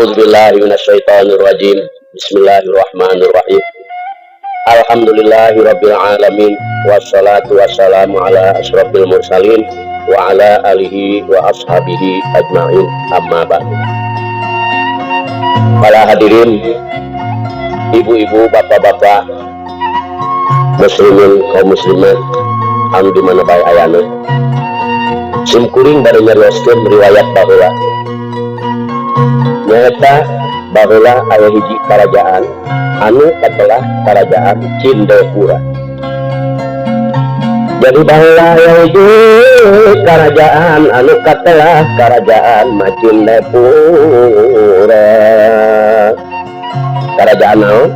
A'udzubillahi minasyaitonirrajim. Bismillahirrahmanirrahim. Alhamdulillahi rabbil alamin wassalatu wassalamu ala asyrafil mursalin wa ala alihi wa ashabihi ajmain. Amma ba'du. Para hadirin, ibu-ibu, bapak-bapak, muslimin kaum muslimat anu di mana bae ayana. Sim kuring bade nyarioskeun riwayat baheula. Nyaeta baheula aya hiji karajaan anu katelah Kerajaan Cindepura. Jadi baheula aya hiji kerajaan anu katelah Kerajaan Macindepura. Kerajaan naon?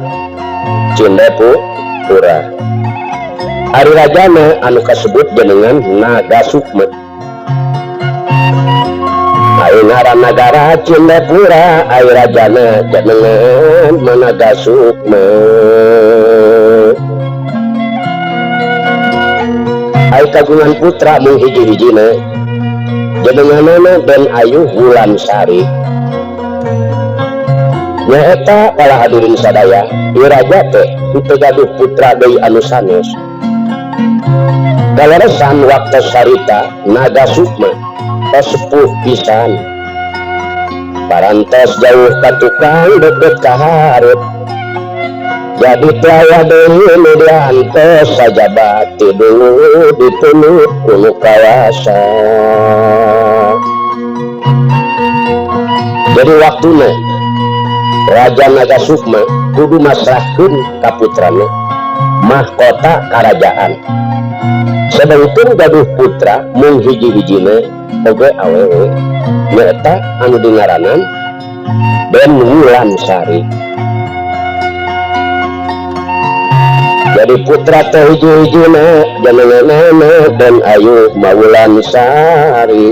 Cindepura. Ari rajana anu kasebut jenengan Naga Sukma. Ari ngaran nagara Cindepura, ari rajana jenengan Naga Sukma. Ari kagungan putra mung hiji-hijina jenenganana Den Ayu Wulansari. Nyaeta para hadirin sadaya, ieu raja teh teu gaduh putra deui anu sanes. Kaleresan waktu sarita Naga Sukma tos sepuh pisan. Parantos jauh ka tukang deket ka hareup. Jadi teu aya deui nu diantos sajaba ti dulu ditunut ku nu kawasa. Jadi waktuna Raja Naga Sukma kudu masrahkeun ka putrana mahkota karajaan. Sedengkeun gaduh putra mung hiji-hijina oge awewe nyaeta anu dingaranan Den Wulansari. Jadi putra teh hiji-hijina jenenganana Den Ayu Mawulansari.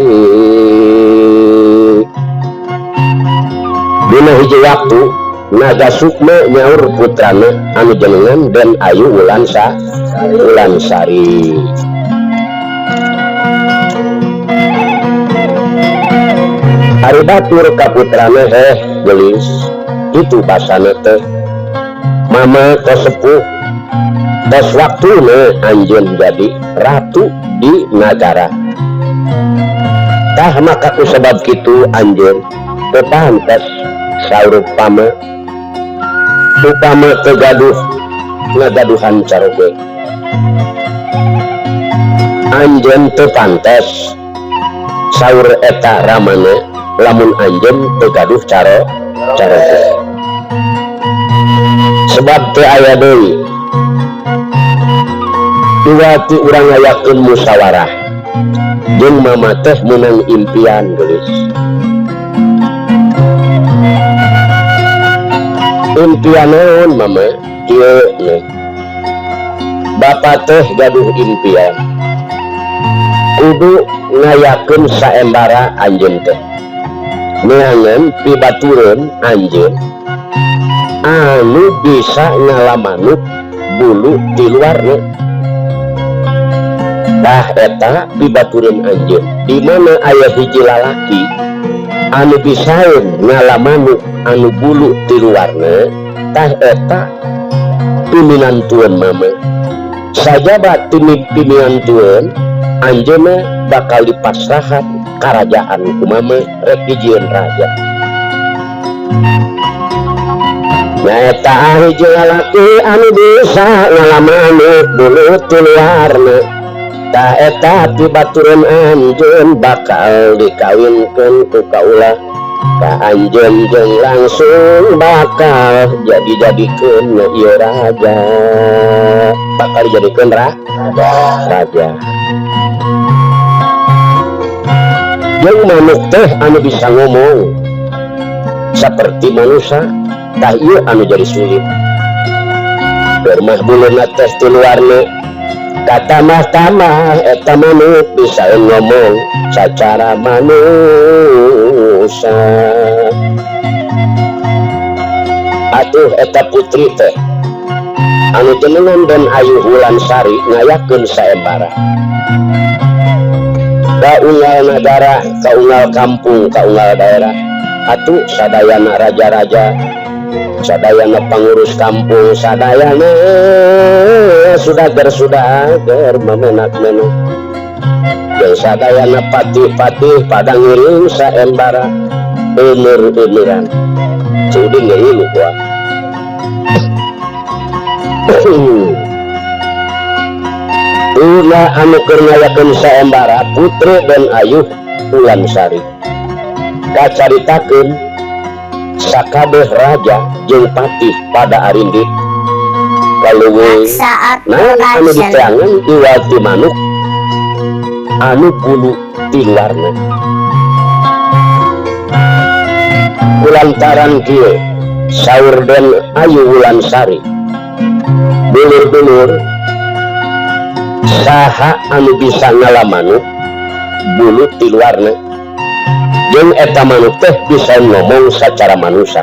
Dina hiji waktu Naga Sukma nyaur putrana anu jenengan Den Ayu Wulansari. Ari batur ka putrana, heh gelis, kitu basana teh. Mama tos sepuh, tos waktuna anjeun jadi ratu di nagara. Tah maka ku sabab kitu anjeun teu pantes saur pama upama teu gaduh ngagaduhan caroge. Anjeun teu pantes saur eta ramana lamun anjeun teu gaduh caroge. Sebab teu aya deui dua ti urang ngayakeun musyawarah jeung mama teh meunang impian geulis. Impian naon mama? Kieu nih. Bapa teh gaduh impian kudu ngayakeun saembara anjeun teh. Neangan pibatureun anjeun anu bisa ngalamanuk bulu di luarna. Tah eta pibatureun anjeun di mana aya hiji lalaki anu bisaeun ngalamanuk anu bulu di luarna, tah eta piminantueun mama. Sajaba piminantueun anjeunna bakal dipasrahan karajaan ku mama rek dijieun raja. Nyaeta hiji lalaki anu bisa ngalamanuk bulu ti luarna, tah eta pibatureun anjeun bakal dikawinkeun ku kaula ka anjeun jeung langsung bakal jadi-jadikeun ieu raja. Bakal dijadikeun raja. Jeung manuk teh anu bisa ngomong seperti manusia, tah ieu anu jadi sulit. Bermah buluna teh ti luarna, katamah-tamah eta manuk bisa ngomong sacara manusia. Atuh eta putri teh anu jenengan Den Ayu Wulansari ngayakeun saembara. Kaunggal nagara, kaunggal kampung, kaunggal daerah. Atuh sadayana raja-raja, sadayana pangurus kampung, sadayana sudager-sudager memenak-menak jeung sadayana patih-patih pada ngiring saembara eumeur-eumeuran. Cuding ngilu gua. Tuna anu keur ngayakeun saembara Putri dan Ayu Wulansari. Kacaritakeun sakabeh raja jeung patih pada arindit kaluwe Saat naon anu Production. Diteangan iwal ti manuk anu bulu tiluarna. Kulantaran kieu saur Den Ayu Wulansari, dulur-dulur saha anu bisa ngala manuk bulu tiluarna jeung eta manuk teh bisa ngomong sacara manusia.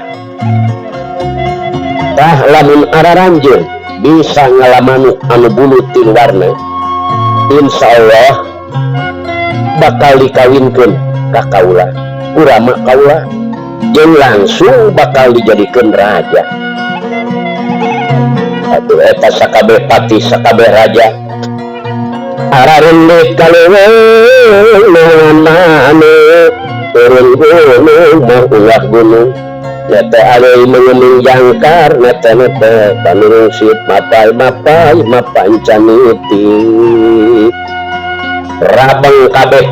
Tah lamun araranjeun bisa ngala manuk anu bulu tiluarna, insyaallah bakal dikawinkeun ka kaula, urama kaula, jeung langsung bakal dijadikeun raja. Atuh eta sakabeh patih sakabeh raja ararendek kaleuweung manuk turun gunung mah ulah gunung nete aleuy mengeming jangkar nete nete panurungsit mapai mapai mapancaniti rabeng kabeh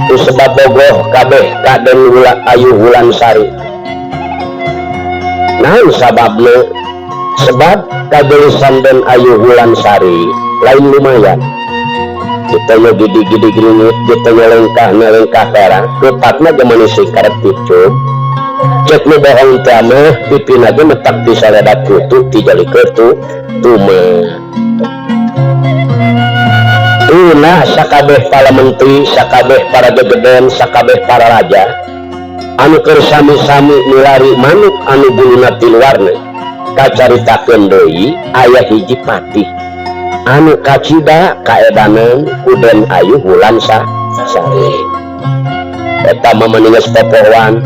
ku sebab bogoh kabeh ka Den Wula Ayu Wulansari. Naon sababna? Sebab kageulisan Den Ayu Wulansari lain lumayan. Ditanya gidi-gidi gringit, ditanya lengkah na lengkah perak, kepatna ge manusia karetip cuk. Cek nu bohong teh mah pipina ge metak di saredat kutu ti jali kertu tumah. Tuna sakabeh para menteri, sakabeh para gegeden, sakabeh para raja anu keur sami-sami milari manuk anu buluna tiluarna kacaritakeun deui aya hiji patih anu kacida kaedanan ku Den Ayu Wulansari. Eta mah maninges popoan,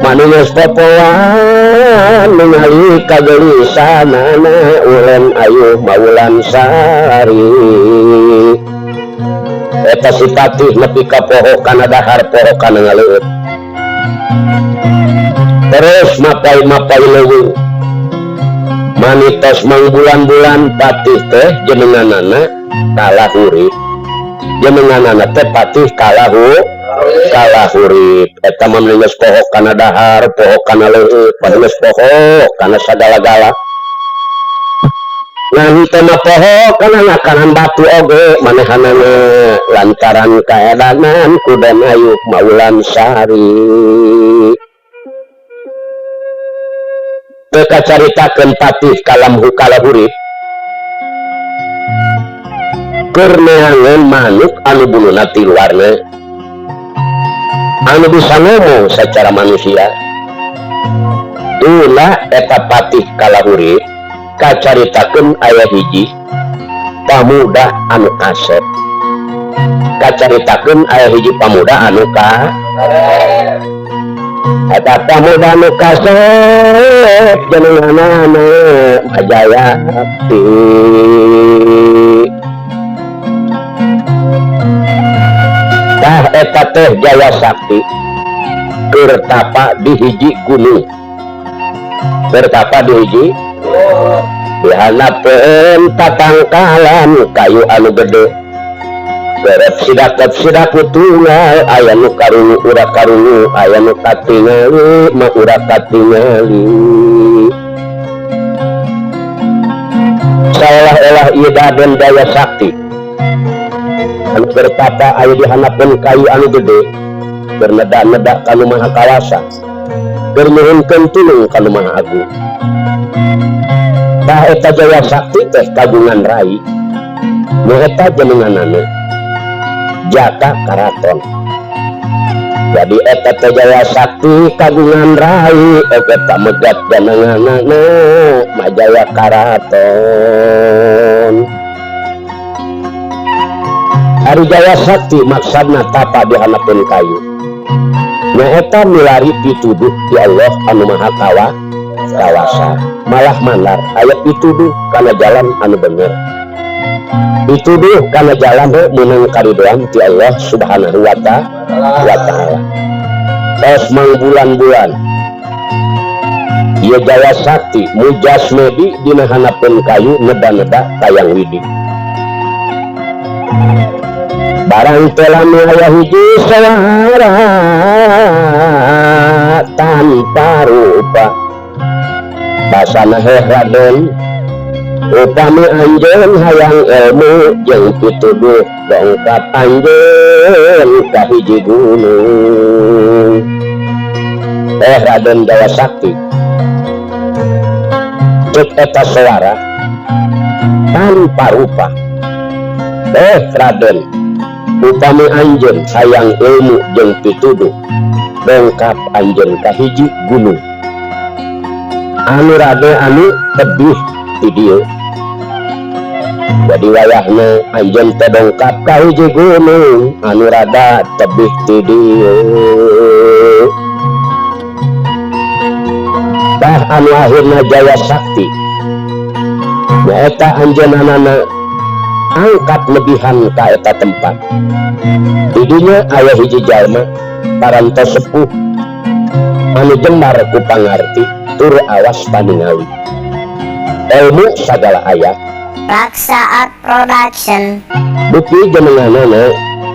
maninges popoan ningali kagelisanana Ulen Ayu Mawulansari. Eta si patih nepi ka poho kana dahar poho kana ngaleueut. Terus mapai-mapai leuweung. Manitos mangbulan-bulan patih teh jenenganana kalah hurip. Jenenganana teh patih kalah hurip. Eta mah geus poho kana dahar, poho kana leueut, geus poho kana sagala-gala. Ngan teh mah poho kana ngakanan batu oge manehanana lantaran kaedanan ku Den Ayu Mawulansari. Teu kacaritakeun patih kalam hukala hurip keur neangan manuk anu buluna tiluarna anu bisa ngomong secara manusia. Tuna eta patih kalahurip kacaritakeun aya hiji pamuda anu kasep. Kacaritakeun aya hiji pamuda anu ka eta pamuda anu kasep jenenganana Majayakti. Tah eta teh Jaya Sakti keur tapa di hiji gunung. Keur tapa di hiji dihanapeun tatangkalan kayu anu gede. Kerep sidak sidak tunggal aya nu karungu ura karungu aya nu katingali mah ura katingali. Seolah-olah ieu Daden Jaya Sakti anu bertapa aya di hanapeun kayu anu gede bernedak-nedak ka nu Maha Kawasa keur nyuhunkeun tulung ka nu Maha Agung. Tah eta Jaya Sakti teh kagungan rai nu eta jenenganana Jaka Karaton. Jadi eta teh Jaya Sakti kagungan rai eta megat jenenganana Majaya Karaton. Ari Jaya Sakti maksudna tapa di hanapeun kayu. Nyaeta milari pituduh ti Allah anu Maha Kawasa. Malah mandar aya pituduh kana jalan anu bener, pituduh kana jalan meunang karidoan ti Allah Subhanahu wa Ta'ala. Tos mangbulan-bulan ieu Jaya Sakti mujas medi dina hanapeun kayu neda-neda tayang widi. Barang teu lami aya hiji suara tanpa rupa, basana, "Heh Raden, upami anjeun hayang ilmu jeung pituduh, dongkap anjeun ka hiji gunung." "Eh, Raden Jaya Sakti," cek eta suara tanpa rupa, "eh Raden, upami anjeun hayang ilmu jeung pituduh, dongkap anjeun ka hiji gunung anu rade anu tebih ti dieu." Jadi wayahna anjeun teh dongkap ka hiji gunung anu rada tebih ti dieu. Tah, anu akhirna Jaya Sakti nyaeta anjeunna angkat lebihan ka eta tempat. Didinya aya hiji jalma parantos sepuh anu jembar ku pangarti tur awas paningali, ilmu sagala aya. Raksa Art Production. Bukti jenenganana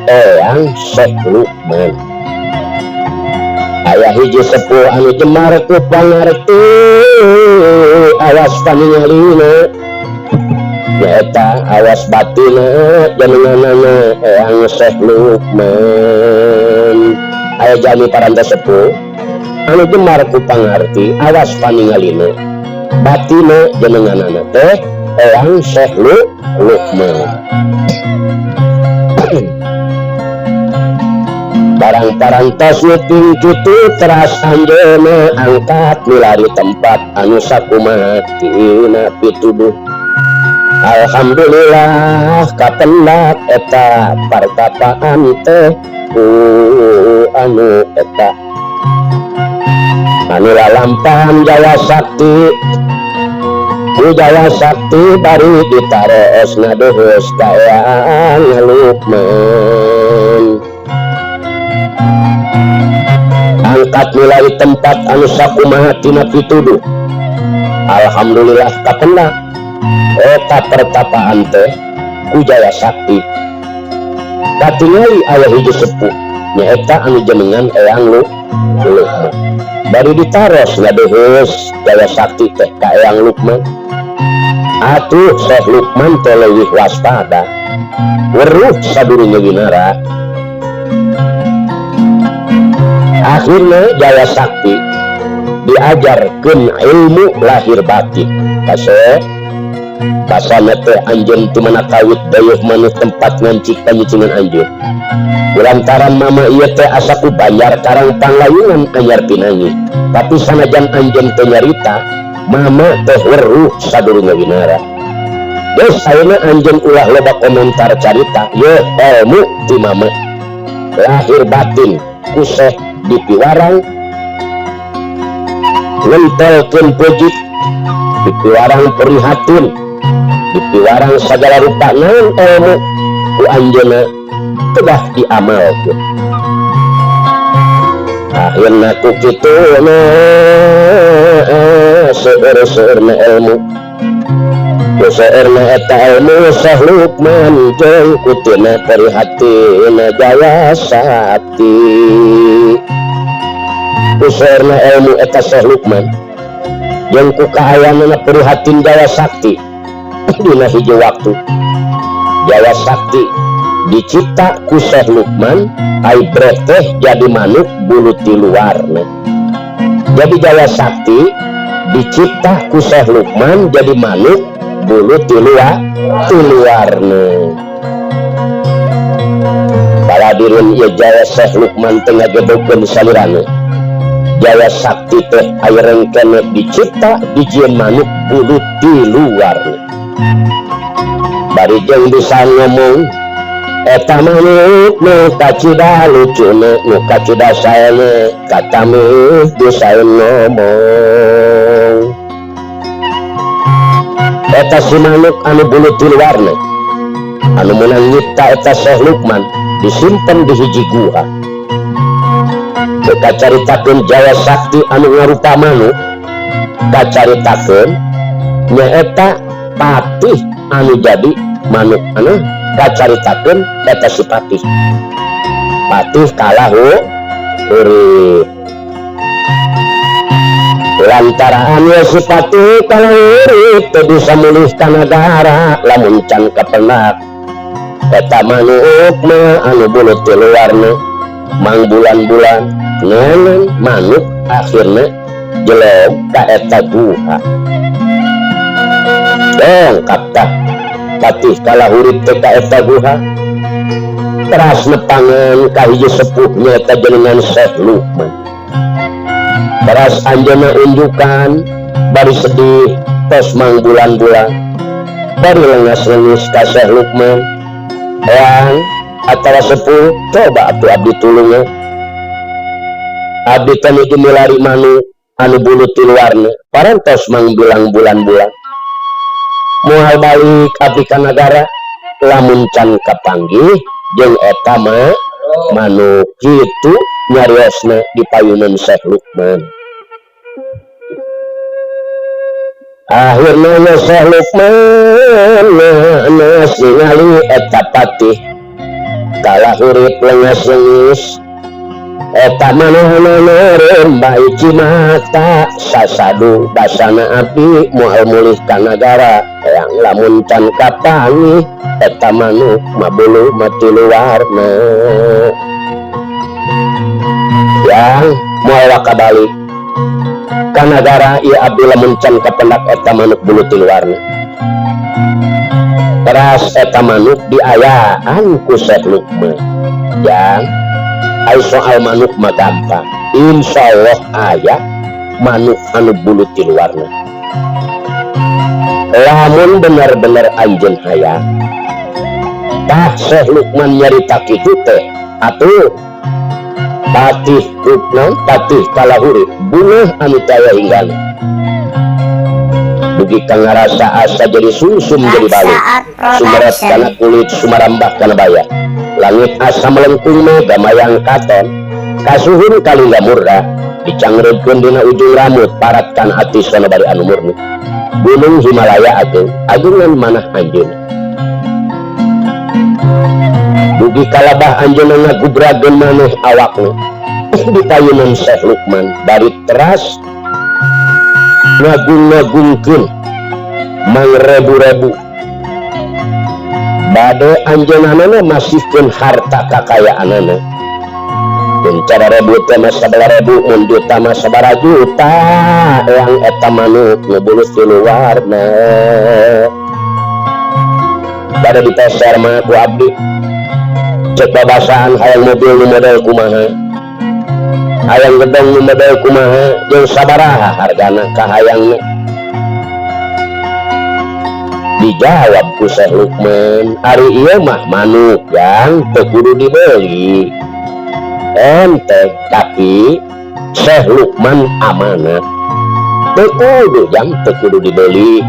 Eyang Syekh Lukman. Aya hiji sepuh anu jembar ku pangarti, awas paningalina, nyaeta awas batina, jenenganana Eyang Syekh Lukman. Aya jalmi parantos sepuh anu jembar ku pangarti, awas paningalina, batina, jenenganana teh Eyang Syekh Lukman. Barang parantos nguping kitu, teras anjeunna angkat milari tempat anu sakumaha tina pituduh. Alhamdulillah, kapendak eta partapaan teh ku anu eta anu lalampahan Jaya Sakti, ku Jaya Sakti bari ditaros ngaduhus ka Eyang Lukman. Angkat mulai tempat anu sakumaha tina pituduh. Alhamdulillah, kapendak eta pertapaan teh ku Jaya Sakti. Katingali aya hiji sepuh, nyaeta anu jenengan Eyang Lukman. Bari ditaros ngaduhus Jaya Sakti teh ka Eyang Lukman. Atuh Syekh Lukman teh leuwih waspada, weruh sadurunge winara. Akhirnya Jaya Sakti diajarkeun ilmu lahir batin. Kasep basana teh, anjeun ti mana kawit, dayeuh maneh tempat ngancik panyicingan anjeun? Lantaran mama ieu teh asa ku Banjar Karang Panglayungan anyar pinangi, tapi sanajan anjeun teh nyarita, mama teh weruh sadurunge winara. Geus, ayeuna anjeun ulah loba komentar carita. Ye ilmu ti mama lahir batin ku Syekh dipiwarang ngentelkeun peujeut, dipiwarang prihatin, dipiwarang sagala rupa naon ilmu ku anjeunna kedah diamalkeun. Akhirna ku kitu na seueur-seueurna ilmu, ku seueurna eta ilmu Syekh Lukman jeung kutina prihatina Jaya Sakti, ku seueurna ilmu eta Syekh Lukman jeung ku kaayaanna prihatin Jaya Sakti, dina hiji waktu Jaya Sakti dicipta ku Syekh Lukman ai breh teh jadi manuk bulu ti luarna. Jadi Jaya Sakti dicipta ku Syekh Lukman jadi manuk bulu ti luar, ti luarna. Baladireun ieu Jaya Syekh Lukman teh ngagedokeun salirana, Jaya Sakti teh aya rengkene dicipta dijieun manuk bulu ti luarna, bari jeung bisa ngomong. Eta manuk nu kacida lucuna, nu kacida saena, katamih disaeun ngomong. Eta si manuk anu bulu tilu warna anu meunang nyipta eta Syekh Lukman disimpen di hiji guha. Teu kacaritakeun Jaya Sakti anu ngarupa manuk, kacaritakeun nyaeta patih anu jadi manuk, anu kacaritakeun eta si patih, patih kalah hurip. Lantaran ya si patih kalah hurip teu bisa mulih ka nagara lamun can kapenak eta manuk mah anu bulu tilu warna. Mang bulan-bulan neangan manuk, akhirna jelog ka eta guha. Dongkap tah patih kalah hurip teh ka eta guha, teras nepangan ka hiji sepuh, nyaeta jenengan Syekh Lukman. Teras anjeunna unjukan bari sedih, tos mang bulan-bulan, bari lengas-lengis ka Syekh Lukman, "Eyang atawa sepuh, coba atuh abdi tulungan. Abdi teh nuju milari manuk anu bulu tilu warna, parantos mang bilang bulan-bulan. Moal balik abdi ka nagara lamun can kapanggih jeung eta mah manuk." Kitu nyariosna di payunan Syekh Lukman. Akhirna nya Syekh Lukman geus ningali eta patih kalah hurip lengas lengis, eta manehna bae mata sasadu basana, "Abdi moal mulih ka nagara, Eyang, lamun can kapanggih eta manuk mah bulu mah tilu warna. Yang moal waka balik ka nagara ieu abdi lamun can kapendak eta manuk bulu tilu warna." Teras eta manuk diayaan ku Syekh Lukman. "Yang, ai soal manuk mah gampang, insyaallah aya manuk anu bulu tilu warna. Lamun bener-bener anjeun hayang." Tah, Syekh Lukman nyarita kitu teh atuh patih naon, patih kalahurip bunga anu taya hinggana, dugi ka ngarasa asa jadi sungsum, jadi balik Saat sumeret Production. Kana kulit, sumarambah kana baya langit, asa melengkung mega mayang katon, kasuhun kalingga murda dicangreudkeun dina ujung rambut, parat kana ati sonobari anu murni. Gunung Himalaya ageng agungan manah anjeunna, dugi kalabah anjeunna ngagubrageun maneh awakna di payunan Syekh Lukman, bari teras ngagung-ngagungkeun mangrebu-rebu. Bade anjeunna masihkeun harta kakayaanana, mun cara rebu teh mah sabaraha ribu, mun juta mah sabaraha juta. Yang eta manuk nu bulu tilu warna bade dipeser mah ku abdi. Cek babasaan, hayang mobil nu model kumaha, hayang gedong nu model kumaha, jeung sabaraha hargana kahayangna? Dijawab ku Syekh Lukman, "Ari ieu mah manuk yang teu kudu dibeli, enteng." Tapi Syekh Lukman amanat, teu kudu, jang, teu kudu dibeli,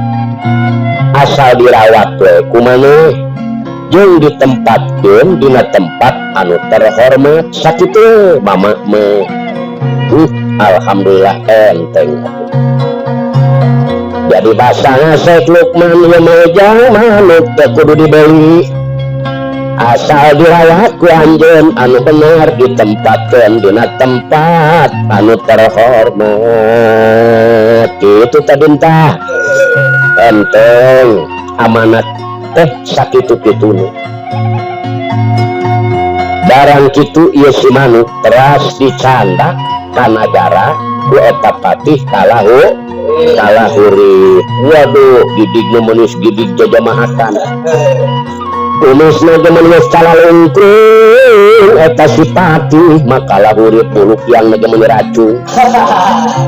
asal dirawat we ku maneh jeung ditempatkeun dina tempat anu terhormat, sakitu mama mah. Alhamdulillah enteng atuh. Jadi bahasa Syekh Lukman, ieu mah jang manuk teu kudu dibeli, asal dirawat ku anjeun anu bener, ditempatkeun dina tempat anu terhormat. Kitu tadi tah, enteng amanat teh sakitu-kituna. Barang kitu ieu si manuk teras dicandak ka nagara ku eta patih kalah hurip. Waduh, gidig nu menis gidig jajamahatan, kumisna ge menis calalungkung. Eta si patih makalah hurip, bulu yang ge meuni racung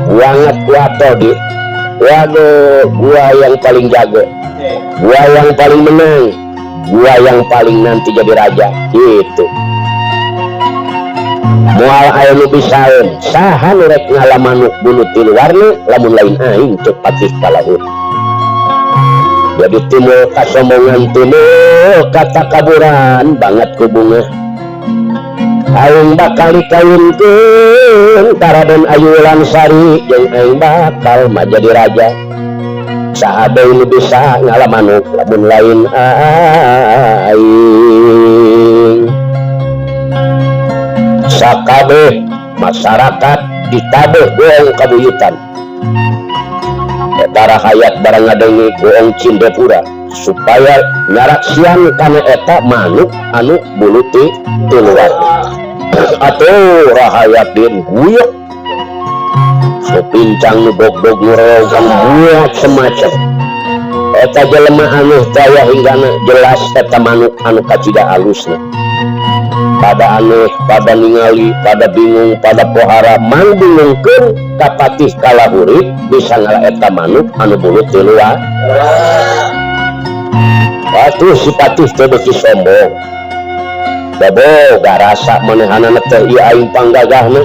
banget kuato di. Waduh, gua yang paling jago, gua yang paling menang. Gua yang paling nanti jadi raja gitu. Moal aya nu bisaeun, saha nu rek ngala manuk bulu tilu warna lamun lain aing, cek Patih Kalahur. Jadi timbul kasombongan, timbul katakaburan banget ku bunga. Aing bakal dikawinkeun ka Raden Ayu Wulansari jeung aing bakal jadi raja. Saha deui nu bisa ngala manuk lamun lain aing? Sakabeh masyarakat ditabuh goong kabuyutan. Eta rahayat barang ngadenge goong Cindepura supaya nyaraksian kana eta manuk anu bulu tilu warna. Atuh rahayat din guyok pincang nu gogdog nu rogang buat semacam eta jelema aneh daya hinggana jelas eta manuk anu kacida alusna. Pada aneh, pada ningali, pada bingung, pada pohara mangbingungkeun ka Patih Kalahurip bisa ngala eta manuk anu bulu tilu. Atuh si Patih teh beuki sombong. Boga rasa manehanana teh ieu aing panggagahna.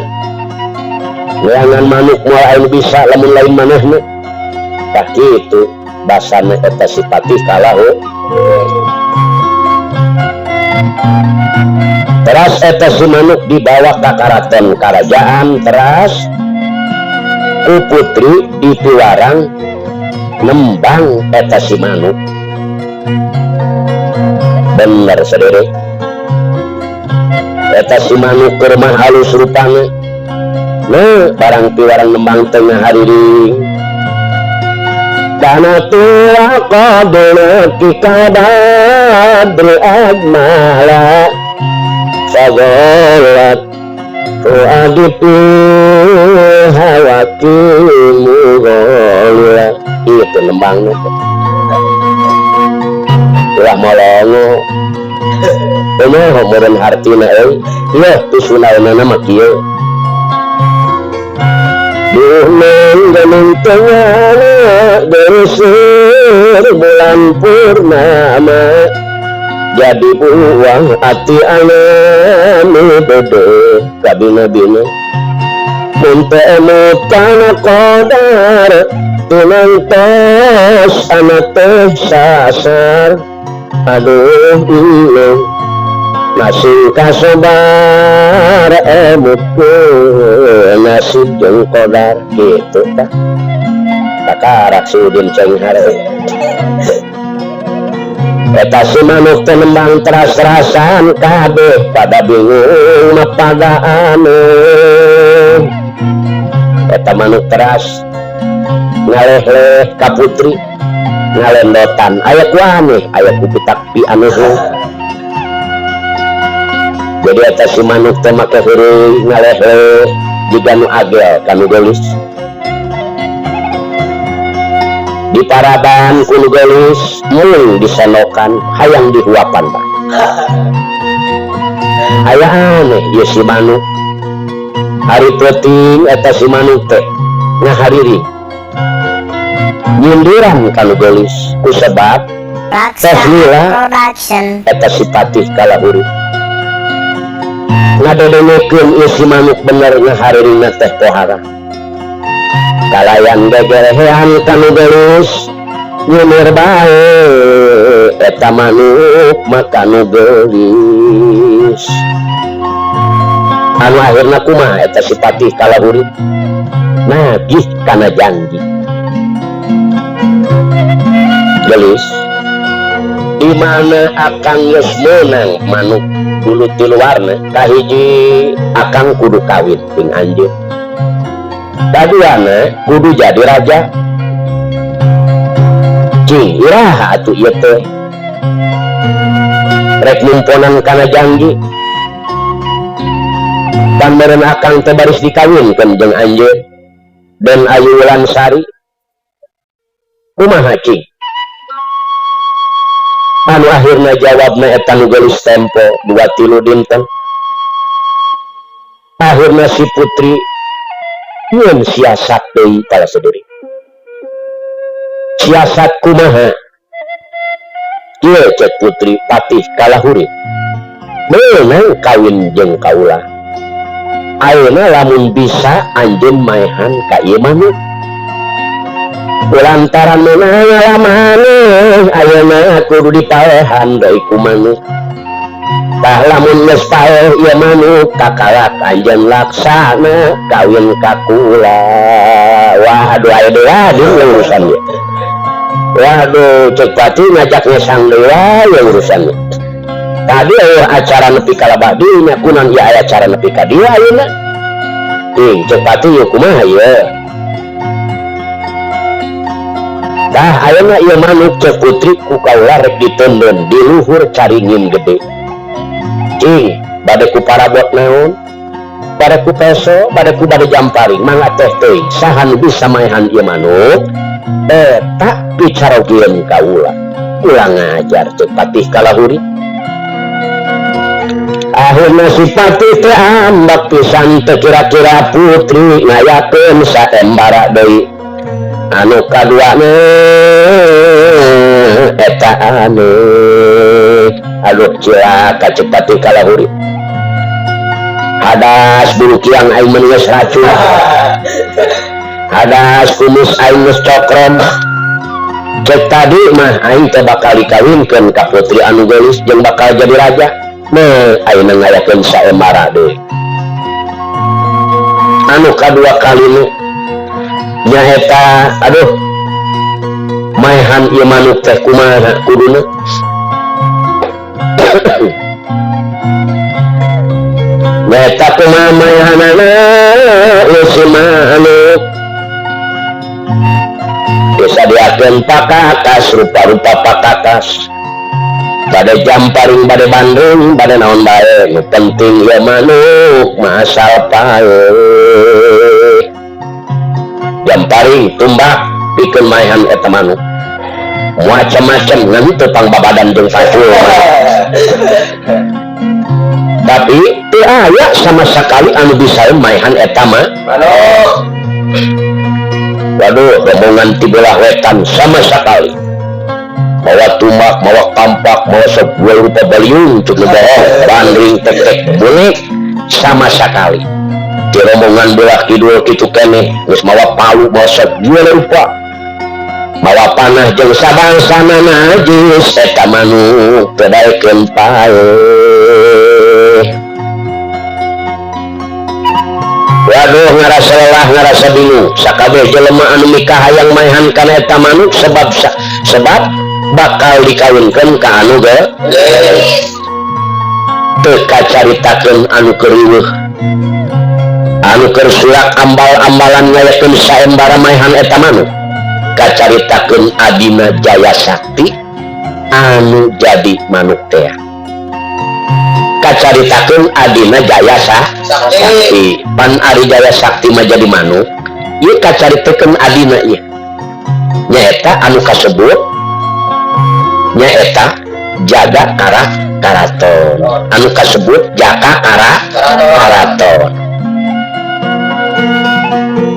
Neangan manuk moal aya nu bisa lamun lain manehna. Tah kitu basana eta si Patih Kalahu. Teras eta si manuk dibawa ka karaton karajaan, teras ku putri dipiwarang nembang eta si manuk. Bener saderek. Eta si manuk keur mah halus rupana. Nah, barang piwarang nembang tengah hariring. Dana tua qadru kadadri ajmala Sagolat fuadi hawaki mugolila. Itu nembang nu. Ulah molongo. Kumaha meureun hartina euy? Yeuh pisunaunana mah kieu. Gunung gunung tengah bersir bulan purnama jadi buang hati aneh bede kabina-bina mun teu emut kana qadar tunang tos anak teh sasar. Aduh ieu masih kasobar emutkeun nasib jeung qadar kitu tah. Kakarak si Udin cenghar. Eta si manuk teh nembang teras-terasan kabeh pada bingung mah pada aneh. Eta manuk teras ngaleh-leh ka putri ngalendotan aya ku aneh aya ku pitakpi aneh. Jadi eta si manuk teh make heureuy ngaleh-leh jiga nu agel ka nu geulis. Di paraban ku nu geulis mung disenokan hayang dihuapan tah. Aya aneh ieu si manuk. Hari peuting eta si manuk teh ngahariri nyindiran ka nu geulis ku sebab Raksa teh lila Production. Eta si Patih Kalahurip. Ngadedengekeun ieu si manuk bener ngahariringna teh pohara. Kalayan gegerehean ka nu geulis nyindir bae eta manuk maka nu geulis. Anu akhirna kumaha eta si Patih Kalahurip nagih kana janji. Gelis di mana akang geus meunang manuk bulu tilu warna, kahiji akang kudu kawin jeung anjeun, kaduana kudu jadi raja. Cing iraha atuh ieu teh rek numponan kana janji dan meureun akang teh baris dikawinkeun jeung anjeun dan Ayu Wulansari. Kumaha cing? Anu akhirna jawabna eta nu geulis tempo 2-3 dinten. Akhirna si putri nyieun siasat deui pala seduri. Siasat kumaha? Kieu cek putri Patih Kalahurip meunang kawin jeung kaula. Ayeuna lamun bisa anjeun maehan ka ieu manuk. Lantaran meunang ngalamaneh ayeuna kudu dipaehan deui ku manuk. Tah lamun geus paeh ieu manuk kakalak anjeun laksana kawin ka kula. Wah aduh aya deui aduh urusan ieu. Waduh cek patih ngajak ngesang deui wae urusannya. Tadi eueuh acara nepi ka labah dinya kunaon ieu aya acara nepi ka dieu ayeuna. Ih cek patih ieu kumaha ieu. Tah ayeuna ieu manuk cek putri ku kaula rek diteundeun di luhur caringin gede. Cing bade ku parabot naon? Bade ku peso, bade ku bade jamparing, mangga teh teuing saha nu bisa maehan ieu manuk? Eta picarogieun kaula. Ulah ngajar cek Patih Kalahuri. Akhirna si Patih teh ambek pisan teu kira-kira putri ngayakeun saembara deui. Anu kaduana eta aneh. Aduh cilaka cek Patih Kalahuri. Hadas bulu kiang aing mah geus racun. Hadas kumis aing geus cokrom. Cek tadi mah aing teh bakal dikawinkeun ka putri anu geulis jeung bakal jadi raja. Meh ayeuna ngayakeun saembara deui. Anu kadua kalina nyaeta aduh maehan ieu manuk teh kumaha kuduna. Nyaeta kumaha maehanana ieu si manuk. Disadiakeun pakakas rupa-rupa pakakas. Bade jamparing, bade bandung, bade naon bae, nu penting ieu manuk masal pae. Jamparing tumbak pikeun maehan eta manuk. Macam-macam ngan teu pangbabadan jeung pacul. Tapi teu aya sama sekali anu bisa maehan eta mah. Manuk. Waduh, rombongan ti belah wetan sama sekali. Mawa tumbak, mawa kampak, mawa sebuah rupa baliung, cuk bohong, bandring, tek-tek, bonek, sama sekali. Di rombongan belah kidul kitu keneh, geus mawa palu, mawa sebuah rupa. Mawa panah jeung sabangsana najis, eta manuk teu daekeun paeh. Waduh, ngarasa lelah, ngarasa bingung. Sakabeh jelema anu mikahayang maehan kana eta manuk sebab bakal dikawinkeun ka anu geulis. Teu kacaritakeun anu keur riweuh. Anu keur surak ambal-ambalan ngayakeun saembara maehan eta manuk. Kacaritakeun adina Jaya Sakti anu jadi manuk teh. Kacaritakeun adina Jaya Sakti. Pan ari Jaya Sakti mah jadi manuk, ieu kacaritakeun adina ieu. Nyaeta anu kasebut nyaeta jaga karaton. Anu kasebut jaka karaton.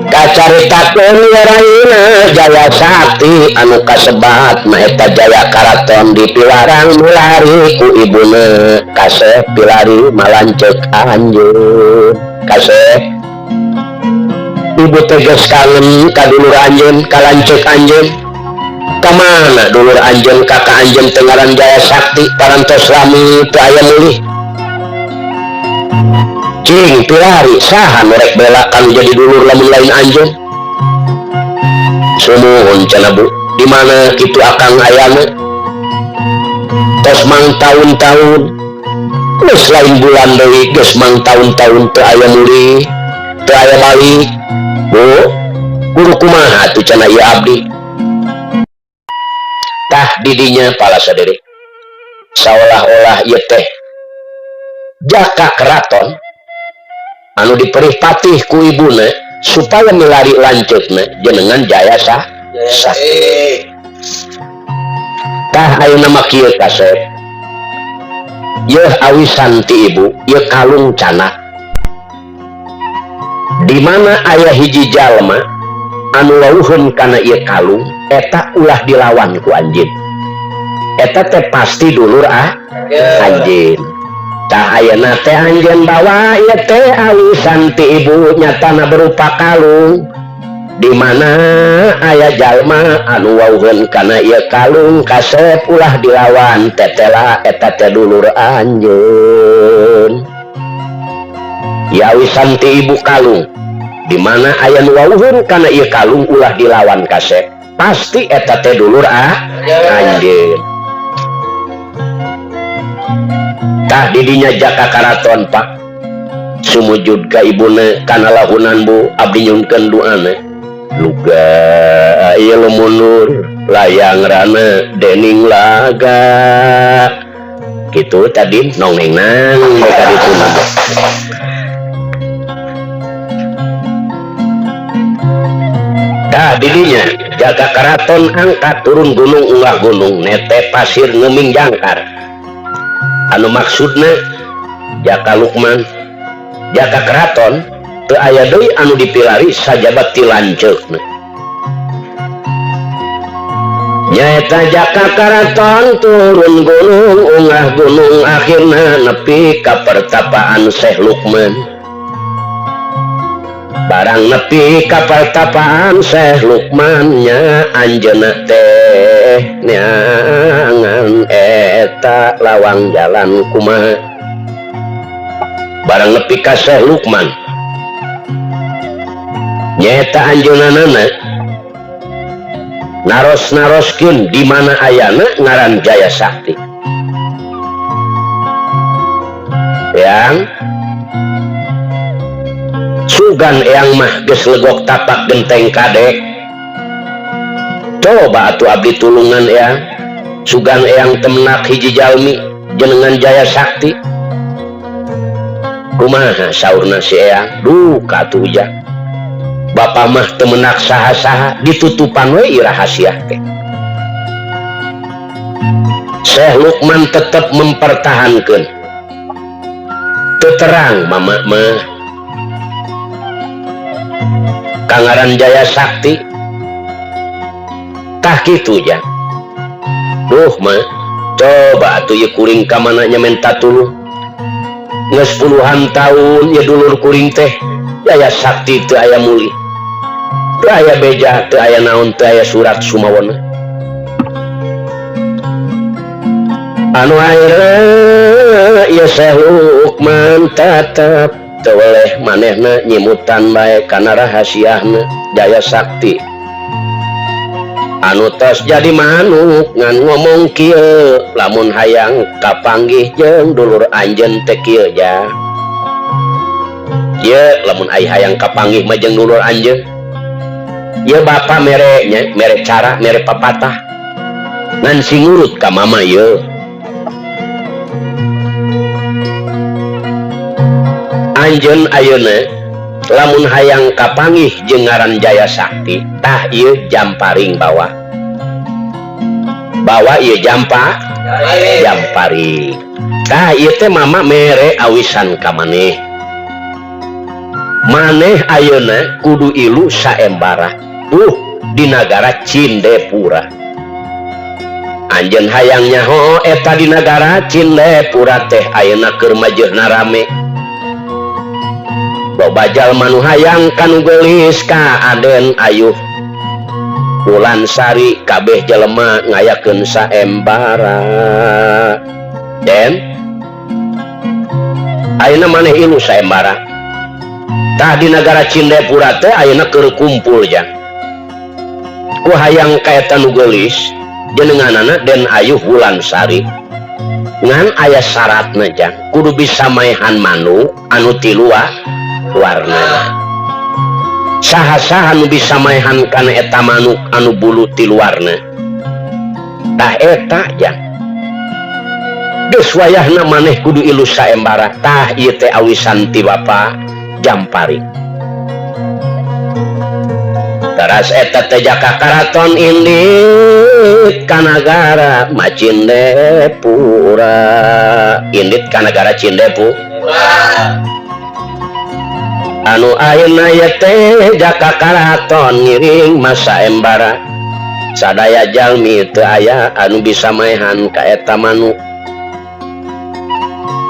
Kacaritakeun waraina Jaya Sakti anu kasebat maeta Jaya Karaton dipilarang milari ku ibuna kasep pilari malanceuk anjeun. Kasep ibu teh geus kangen ka dulur anjeun, ka lanceuk anjeun. Kamana dulur anjeun kakak anjeun teh ngaran Jaya Sakti parantos lami teu aya mulih. Cing pilari saha nu rek bela kanu jadi dulur lamun lain anjeun. Sumuhun cenah bu, di mana kitu akang ayana? Tos mang taun-taun, geus lain bulan deui, geus mang taun-taun teu aya mulih, teu aya balik. Bu, guru kumaha atuh cenah ieu abdi? Tah didinya pala sadere. Saolah-olah ieu teh jaka keraton anu diperih patih ku ibuna supaya milari lanceukna jenengan Jaya Sakti. Tah ayeuna mah kieu kasep. Yeuh awisan ti ibu, ieu kalung canak. Di mana aya hiji jalma anu leuheun kana ieu kalung eta ulah dilawan ku anjeun. Eta teh pasti dulur ah anjeun. Tah ayeuna teh anjeun bawa ieu teh awisan ti ibu nyatana berupa kalung. Di mana aya jalma anu wauheun kana ieu kalung kasep ulah dilawan tetela eta teh dulur anjeun. Ya awisan ti ibu kalung. Di mana aya nu wauheun kana ieu kalung ulah dilawan kasep. Pasti eta teh dulur ah anjeun. Tah didinya jaka karaton Pak. Sumujud ka ibuna kana lahunan bu abdi nyunkeun duana. Luga ieu lumunur layang rana dening laga. Kitu tadi nongneng nang ka ditu mah. Tah didinya jaga karaton angkat turun gunung unggah gunung nete pasir ngeming jangkar. Anu maksudna jaka Lukman jaka keraton teu aya deui anu dipilari sajaba ti lanceukna. Nyaeta jaka karaton turun gunung unggah gunung akhirna nepi ka pertapaan Syekh Lukman. Barang nepi ka pertapaan Syekh Lukman nya anjeunna teh neangan eta lawang jalan kumaha. Barang nepi ka Syekh Lukman nyaeta anjeunna naros-naroskeun di mana ayana ngaran Jaya Sakti. Yang sugan eyang mah geus legok tapak genteng kadek. Coba atuh abdi tulungan eyang. Sugan eyang temenak hiji jalmi jenengan Jaya Sakti. Kumaha saurna si eyang? Duka atuh ujang. Bapa mah temenak saha-saha ditutupan we ieu rahasia teh. Syekh Lukman tetep mempertahankeun. Teu terang mama mah. Kangaran Jaya Sakti. Tah kitu jang. Duh mah, coba atuh ieu kuring ka mana nya menta tulung. Geus puluhan tahun ieu dulur kuring teh Jaya Sakti teu aya mulih. Teu aya beja, teu aya naon, teu aya surat sumawona. Anu akhirna ieu Syekh Lukman tetep teu weleh manehna nyimutan bae kana rahasiahna Jaya Sakti. Anu tos jadi manuk ngan ngomong kieu lamun hayang kapanggih jeung dulur anjeun teh kieu ja. Ye lamun ai hayang kapanggih mah jeung dulur anjeun. Ye bapa mere nya, mere cara, mere papatah. Ngan sing ngurut ka mama ye. Anjeun ayeuna lamun hayang kapanggih jeung ngaran Jaya Sakti tah ieu jamparing bawa. Bawa ieu jamparing. Tah ieu teh mama mere awisan ka maneh. Maneh ayeuna kudu ilu saembara. Di nagara Cindepura. Anjeun hayang nyaho eta di nagara Cindepura teh ayeuna keur majeuhna rame. Loba jalma nu hayang kanu geulis ka Aden Ayuh Wulansari kabeh jelema ngayakeun saembara. Den ayeuna maneh ilu saembara. Tah di nagara Cindepura teh ayeuna keur kumpul jang. Ku hayang ka eta nu geulis jenenganana Den Ayuh Wulansari. Ngan aya syaratna jang, kudu bisa maehan manuk anu tilu warna. Saha-saha nu bisa maehan kana eta manuk anu bulu tilu warna. Tah eta jang. Geus wayahna maneh kudu ilu saembara. Tah ieu teh awisan ti bapa Jampari. Teras eta teh jaka karaton indit ka nagara Macindepura. Indit ka nagara Cindepura. Anu ayeuna ye teh jaka karaton ngiring masa embara. Sadaya jalmi teu aya anu bisa maehan ka eta manuk.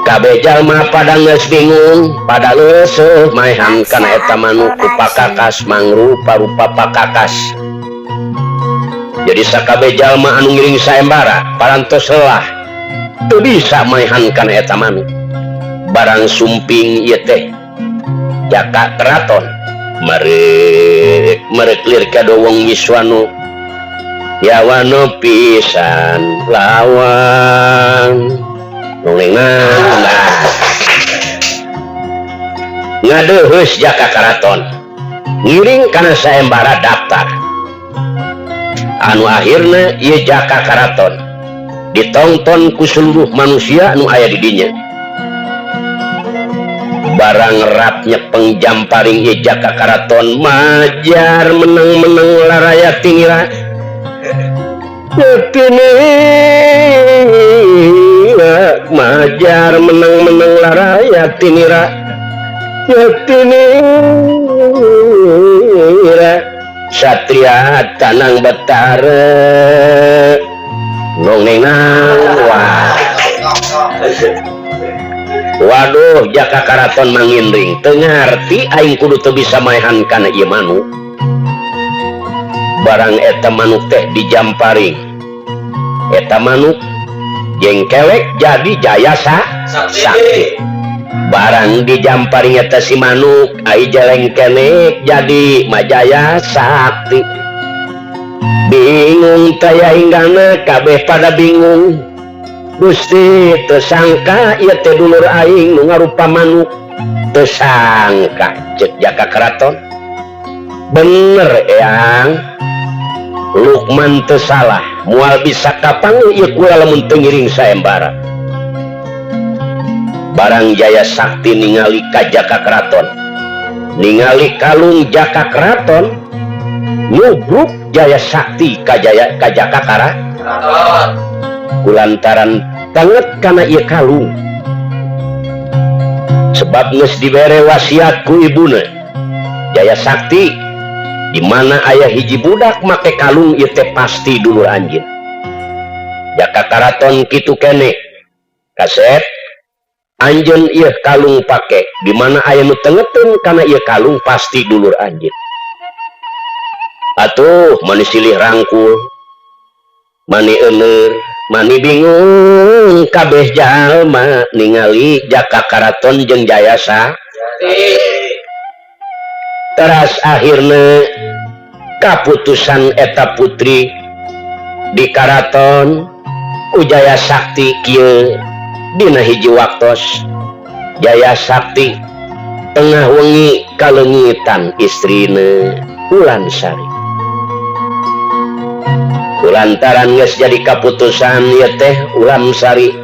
Kabeh jalma pada geus bingung, pada leuseuh maehan kana eta manuk ku pakakas mangrupa-rupa pakakas. Jadi sakabeh jalma anu ngiring saembara parantos lelah teu bisa maehan kana eta manuk. Barang sumping ieu teh jaka keraton merek merek lir ka wong Wiswanu yawano pisan lawan nungengan ngadeuheus jaka karaton ngiring kana saembara daftar anu akhirna ieu jaka karaton ditonton ku seluruh manusia nu aya di dinya. Barang rapnya pengjamparing ieu jaka karaton majar menang-menang laraya tingira tinira majar menang-menang laraya tinira tinira satria tanang betara nongenang. Wah waduh jaka karaton mangindring teu ngarti aing kudu teu bisa maehan kana ieu manuk. Barang eta manuk teh dijamparing eta manuk jengkelek jadi jaya sakti. Barang dijamparing eta si manuk ai jelengkenek jadi majaya sakti. Bingung taya hinggana kabeh pada bingung. Gusti teu sangka ieu teh dulur aing nu ngarupa manuk. Teu sangka ceuk jaka karaton. Bener eyang, Lukman teu salah, moal bisa kapanggih ieu kula lamun teu ngiring saembara. Barang Jaya Sakti ningali ka jaka keraton, ningali kalung jaka keraton, nubruk Jaya Sakti ka jaya ka jaka karaton. Kulantaran banget kana ieu kalung. Sebab geus dibere wasiat ku ibuna Jaya Sakti, di mana aya hiji budak make kalung ieu teh pasti dulur anjeun. Jaka karaton kitu kene kasep anjeun ieu kalung pake, di mana aya nu tengeteun kana ieu kalung pasti dulur anjeun. Atuh mani silih rangkul, mani euneur, mani bingung kabeh jalma ningali jaka karaton jeung Jaya Sakti. Teras akhirna kaputusan eta putri di karaton ku Jaya Sakti kieu dina hiji waktos Jaya Sakti tengah wengi kaleungitan istrina Wulansari. Kulantaran geus jadi kaputusan ieu teh Wulansari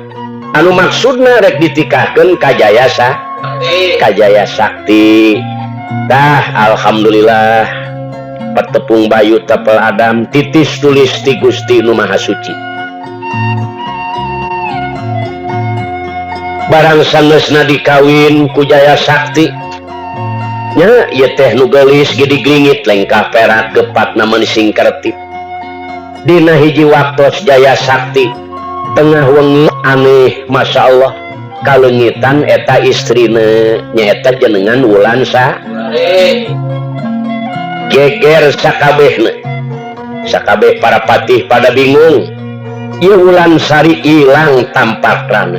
anu maksudna rek ditikahkeun ka Jaya Sakti. Ka Jaya Sakti. Tah alhamdulillah petepung bayu tepel Adam titis tulis ti Gusti Nu Maha Suci. Barang sanesna dikawin ku Jaya Sakti nya ieu teh nu geulis gede gringit lengkah perak gepatna mani singkertip. Dina hiji waktos Jaya Sakti tengah wengi aneh Masya Allah kaleungitan eta istrina nyaeta jenengan Wulansari. Geger sakabehna, sakabeh para patih pada bingung. Ieu Wulansari ilang tampak rana.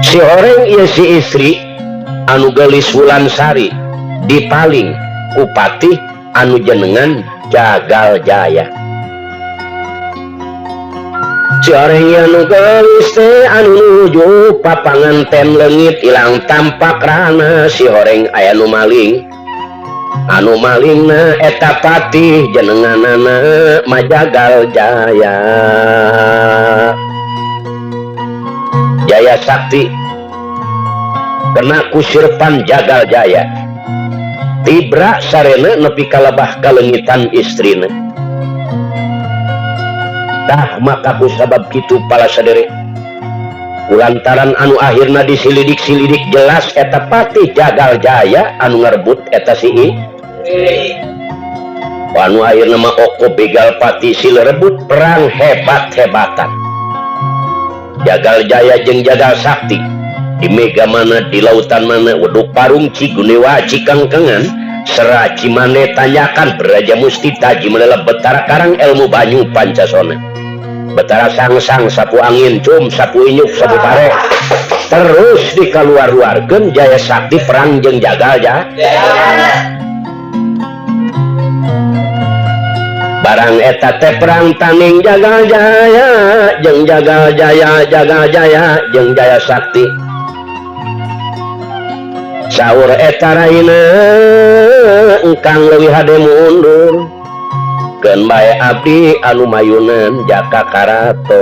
Si horeng ieu si istri anu geulis Wulansari dipaling ku patih anu jenengan Jagal Jaya. Si horeng ieu nu geulis teh anu nuju papanganten leungit ilang tampak rana. Si horeng aya nu maling, anu malingna eta patih jenenganana Majagal Jaya. Jaya Sakti kena kusirpan Jagal Jaya tibra sarena nepi kalebah kaleungitan istrina. Tah maka ku sabab kitu pala sadere kulantaran anu akhirna disilidik-silidik jelas eta patih Jagal Jaya anu ngarebut eta si Anu akhirna mah Oko Begal Pati silerebut perang hebat-hebatan. Jagal Jaya jeung Jagal Sakti di mega mana di lautan mana Weduk Parung Cigunewa Cikangkengan Sera Cimande Tanyakan Beraja Musti Taji Menela Betara Karang Ilmu Banyu Pancasona Betara Sangsang Sapu Angin Cum Sapu Inyuk Sapu Pare terus dikaluar-luarkeun Jaya Sakti perang jeung Jagal ya. Barang eta teh perang tanding Jagal Jaya jeung Jagal Jaya Jagal Jaya jeung Jaya Sakti. Saur eta raina engkang leuwih hade mundur keun bae abdi anu mayunan Jaka Karaton.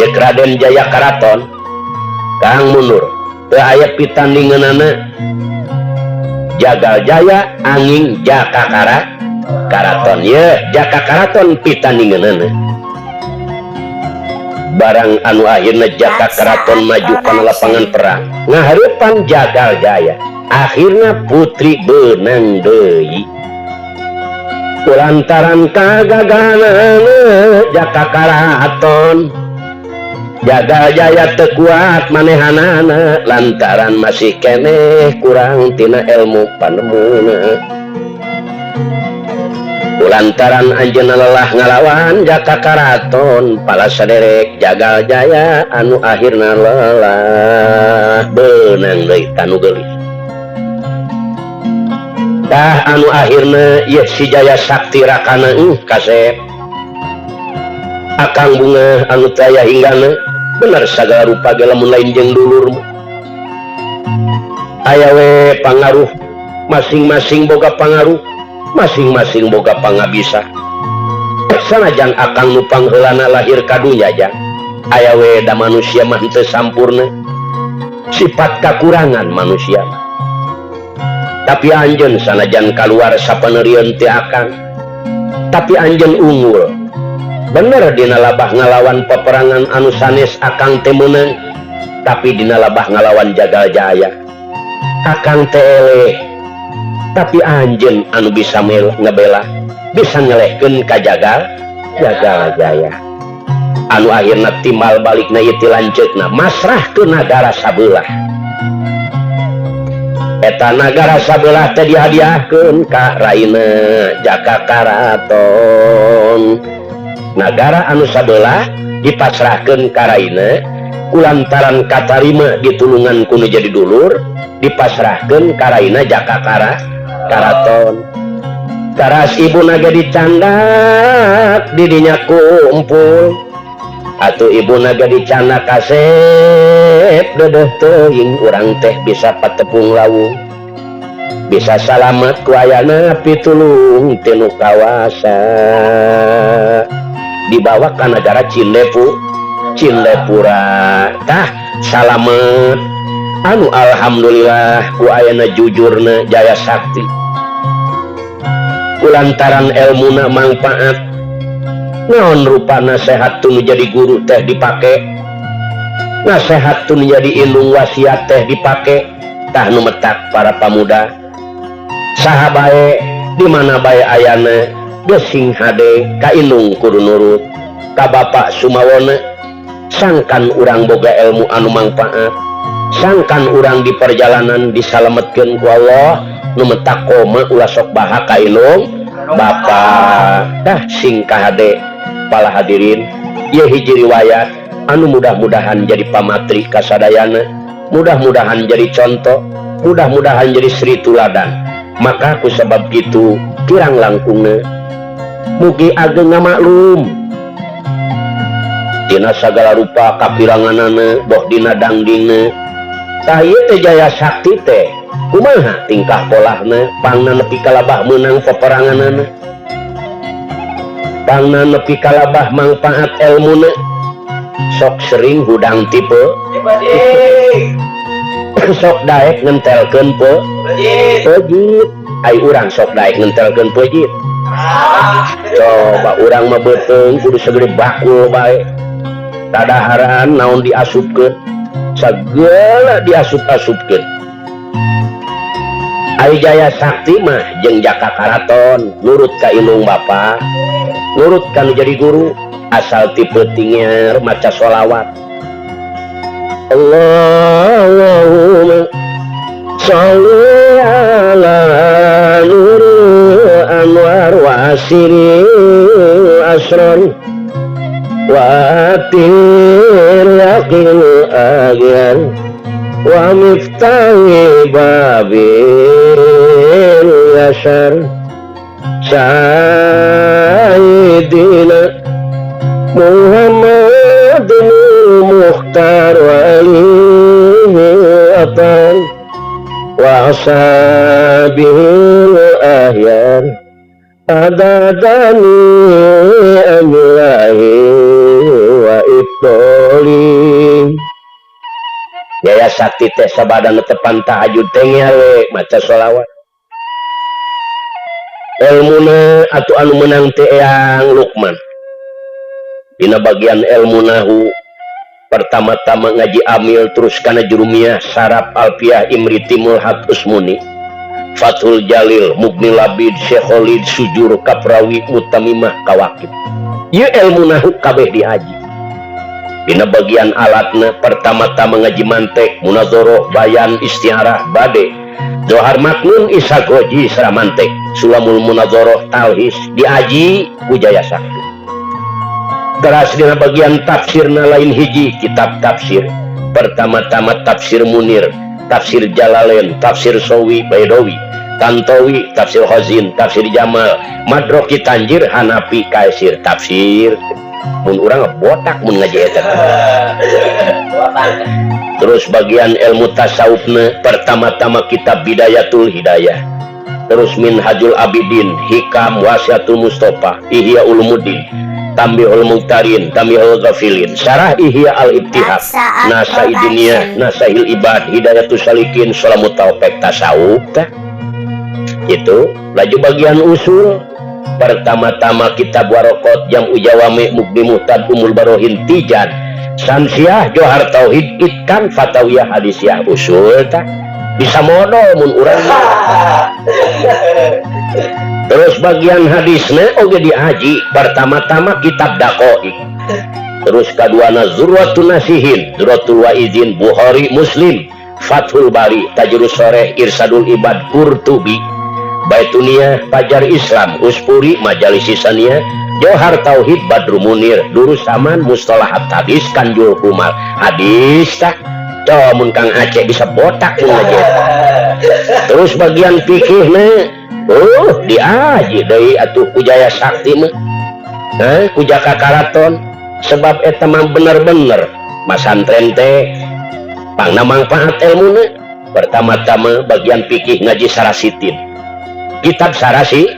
Cek Raden Jaya Karaton kang mundur teu aya pitandinganana Jagal Jaya angin Jaka Karaton ye Jaka Karaton pitandinganana. Barang anu akhirna Jaka Karaton maju kana lapangan perang ngahareupan Jagal Jaya akhirna putri beunang deui kulantaran kagagalan Jaka Karaton. Jagal Jaya teu kuat manehanana lantaran masih keneh kurang tina ilmu panemuna. Lantaran anjeunna lelah ngalawan Jaka Karaton pala saderek Jagal Jaya anu akhirna lelah beunang deui tanu geulis. Tah anu akhirna ieu si Jaya Sakti rakana kasep akang bunga anu teu aya hinggana bener sagala rupa ge lamun lain jeung dulur mah. Aya we pangaruh masing-masing boga pangaruh masing-masing boga pangabisa. Sanajan akang nu pangheulana lahir ka dunya jang aya we da manusia mah teu sampurna sifat kakurangan manusia. Tapi anjeun sanajan kaluar sapaneurieun ti akang tapi anjeun unggul bener dina labah ngalawan peperangan anu sanes akang teh meunang tapi dina labah ngalawan Jagal Jaya akang teh eleh tapi anjeun anu bisa ngebela bisa ngelehkeun ka Jagal Jagal Jaya anu akhirna timbal balikna ieu ti lanceukna masrah ke nagara sabelah. Eta nagara sabelah teh dihadiahkeun ka raina Jaka Karaton. Nagara anu sabelah dipasrahkeun ka raina kulantaran katarima ditulungan ku nu jadi dulur dipasrahkeun ka raina Jaka Karaton. Taras ibu naga dicandak didinya kumpul atuh ibu naga dicandak kasep dedeh teuing urang teh bisa patepung lawung bisa salamet ku ayana pitulung tinu kawasa dibawa ka nagara Cindepura tah salamet anu alhamdulillah ku ayana jujurna Jaya Sakti kulantaran elmuna mangfaat naon rupa nasehat tun jadi guru teh dipake nasehat tun jadi indung wasiat teh dipake tah nu metak para pamuda saha bae di mana bae ayana gesing hade ka indung kudu nurut ka bapak sumawona sangkan urang boga ilmu anu mangfaat sangkan urang di perjalanan disalametkeun ku Allah nu metak koma ulah sok bahak ka indung bapak dah sing kahade pala hadirin ieu hiji riwayat anu mudah-mudahan jadi pamatri kasadayana mudah-mudahan jadi contoh mudah-mudahan jadi sri tuladan. Maka ku sebab kitu kirang langkungna mugi ageng ngamaklum dina sagala rupa kapiranganana boh dina dangdingna. Tah ieu teh Jaya Sakti teh kumaha tingkah polahna pangna nepi kalabah meunang peperanganana pangna nepi kalabah mangfaat elmuna sok sering hudang tipe sok daek ngentelkeun pejit ai urang sok daek ngentelkeun pejit coba urang mah beuteung kudu segede bakul bae tadaharan naon diasupkeun sagala diasup-asupkeun. Ari Jaya Sakti mah jeung Jaka Karaton nurut ka indung bapa, nurut ka nu jadi guru, asal ti peuting maca sholawat. Allahumma sholli ala nuril anwar wa siril asrar wa atir yaqil agyar wa miftahi babil yasar sayyidina Muhammadin mukhtar wa alihi atar wa ashabihi ahyar adadani amilahi wa ibtoli. Jaya Sakti teh sabadan tepan tahajud teh we maca sholawat. Elmuna atuh anu menang teh Eyang Lukman. Dina bagian ilmu nahu pertama-tama ngaji amil terus kana jurumiyah saraf alfiah imriti mulhat usmuni Fathul Jalil Mugni Labid Syekholid Sujur Kaprawi Mutamimah Kawakib. Ieu ilmu nahu kabeh diaji. Dina bagian alatna pertama-tama ngaji mantek munazoroh bayan istiarah bade Johar Maknun Ishaq Roji Saramantek Sulamul Munazoroh Talhis diaji ku Jaya Sakti. Teras dina bagian tafsirna lain hiji kitab tafsir pertama-tama tafsir Munir, tafsir Jalalain, tafsir Sawi Baidowi, Tantowi, tafsir Khazin, tafsir Jamal, Madroki Tanjir, Hanafi, Kaisir, tafsir. Mun urang botak mun ngaji eta. Terus bagian ilmu tasawufna pertama-tama kitab Bidayatul Hidayah. Terus Minhajul Abidin, Hikam Wasiatul Mustafa, Ihya Ulumuddin, Tambihul Muhtarin, Tambihul Ghafilin, Syarah Ihya Al-Ibtihab, Nasaidiniyah, Nasahil Ibad, Hidayatus Salikin, Salamut Taufik tasawuf tah. Itu laju bagian usul pertama-tama kitab Warokot, Jam'u Jawami, Mugni Muhtad, Umul Barohin, Tijan, Samsiah, Johar Tauhid, Itkan, Fatawiyah, Hadisiyah, usul tah. Bisa modal mun urang. Terus bagian hadisna oge diaji pertama-tama kitab Daqaiq. Terus kaduana Zurwatun Nasihin, Zurwatul Waizin, Bukhari, Muslim, Fathul Bari, Tajrus Soreh, Irsadul Ibad, Qurtubi, Baitunia, Fajar Islam, Uspuri, Majalis Sisania, Johar Tauhid, Badru Munir, Durus Saman, Mustalahat Hadis, Kanjul Kumal. Hadis tah mun Kang Aceh bisa botak mun ngaji. Terus bagian fikihna diaji deui atuh ku Jaya Sakti mah. Ku Jaka Karaton sebab eta mah bener-bener masantren teh pangna mangfaat ilmuna. Pertama-tama bagian fikih ngaji Sarasitin. Kitab Sarasi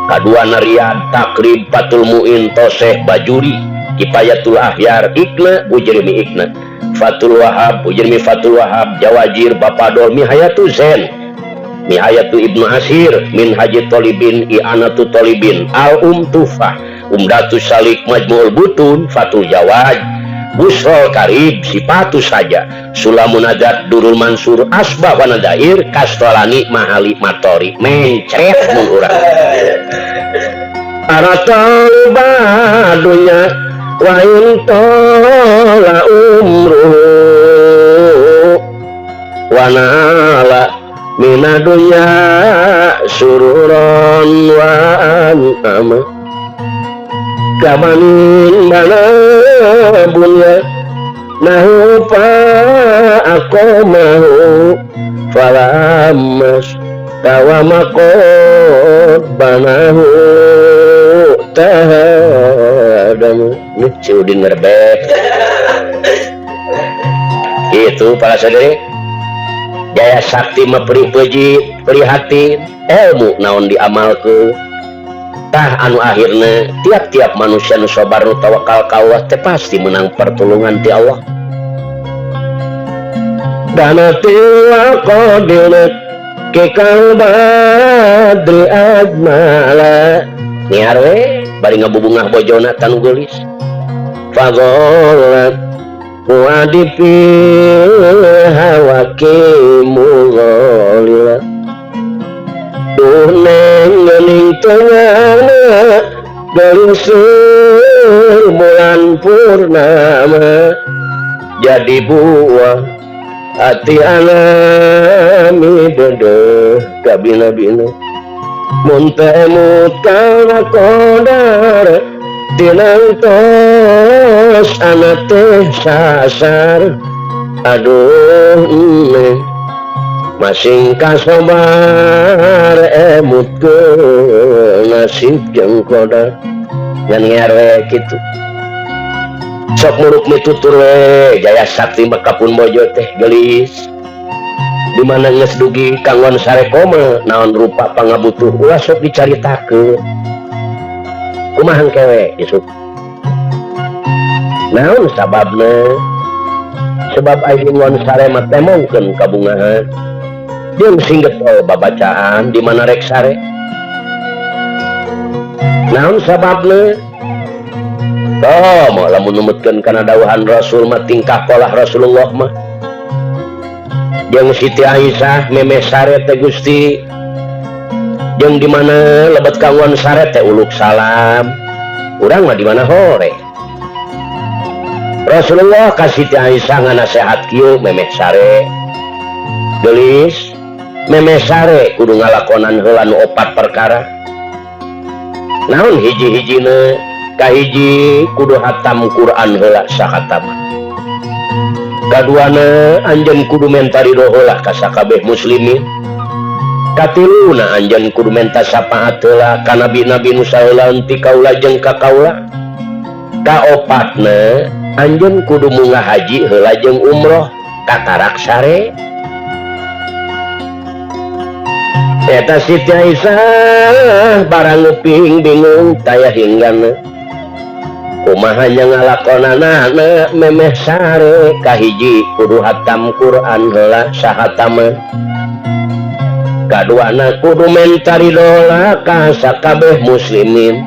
kadua Riyad, Takrib, Fathul Muin, Toseh, Bajuri, Kifayatul Ahyar, Ikna, Bujrimi Ikna, Fathul Wahab, Bujrimi Fathul Wahab, Jawajir, Bapadol, Mihayatu Zen, Mihayatu Ibnu Asir, Min Haji Tolibin, I'anatu Tolibin, Al-Um Tufah, Umdatu Salik, Majmu'ul Butun, Fathul Jawad, Busrol Karib, Sipatu Saja, Sulamunajat, Durul Mansur, Asbah Wanadair, Kastolani, Mahali, Matori, mencret mun urang. Arata dunya wa in tola umruhu wa nala mina dunya sururon wa an'ama kamanin mana bunya nahu fa aqamahu falamas tawamakot banahu tahadamu. Nih si Udin ngerebek. Itu para saudari Jaya Sakti mah perih pejit prihatin ilmu naon diamalkeun tah anu akhirna tiap-tiap manusia nu sabar nu tawakal ka Allah teh pasti menang pertolongan ti Allah. Danati wa qadinat kekal badri ajmala niar we bari ngabubungah bojona tanu geulis fadhalat Wa dipihawake mulolila. Duh neng geuning tengahna geulingseur bulan purnama jadi buah hati alami dedeh kabina-bina mun teu emut kana qodar tinangtos anak teh sasar aduh neng masing kasobar emutkeun nasib jeung qodar ngan ngear we kitu sok muruk mitutur we Jaya Sakti mah kapun bojo teh geulis di mana geus dugi kanggon sarekoma naon rupa pangabutuh ulah sok dicaritakeun kumaha kewe isuk naon sababna sebab aing ngon sare mah temongkeun kabungahan jeung sing getol babacaan di mana rek sare naon sababna oh moal lamun numutkeun kana dawuhan Rasul mah tingkah polah Rasulullah mah jeung Siti Aisyah memeh sare teh Gusti jeung di mana lebet kanggon sare teh uluk salam urang mah di mana hore Rasulullah ka Siti Aisyah nganasehat kieu memeh sare geulis memeh sare kudu ngalakonan heula nu opat perkara naon hiji-hijina kahiji kudu hatam Quran heula sahatama kaduana anjeun kudu menta ridho heula ka sakabeh muslimin katiluna anjeun kudu menta syafaat heula ka nabi-nabi nu saheula ti kaula jeung ka kaula kaopatna anjeun kudu munggah haji heula jeung umroh katarak sare eta Siti Aisyah barang nguping bingung taya hinggana kumaha nya ngalakonanana memeh sare kahiji kudu hatam Quran heula sahatama kaduana kudu menta ridho ka sakabeh muslimin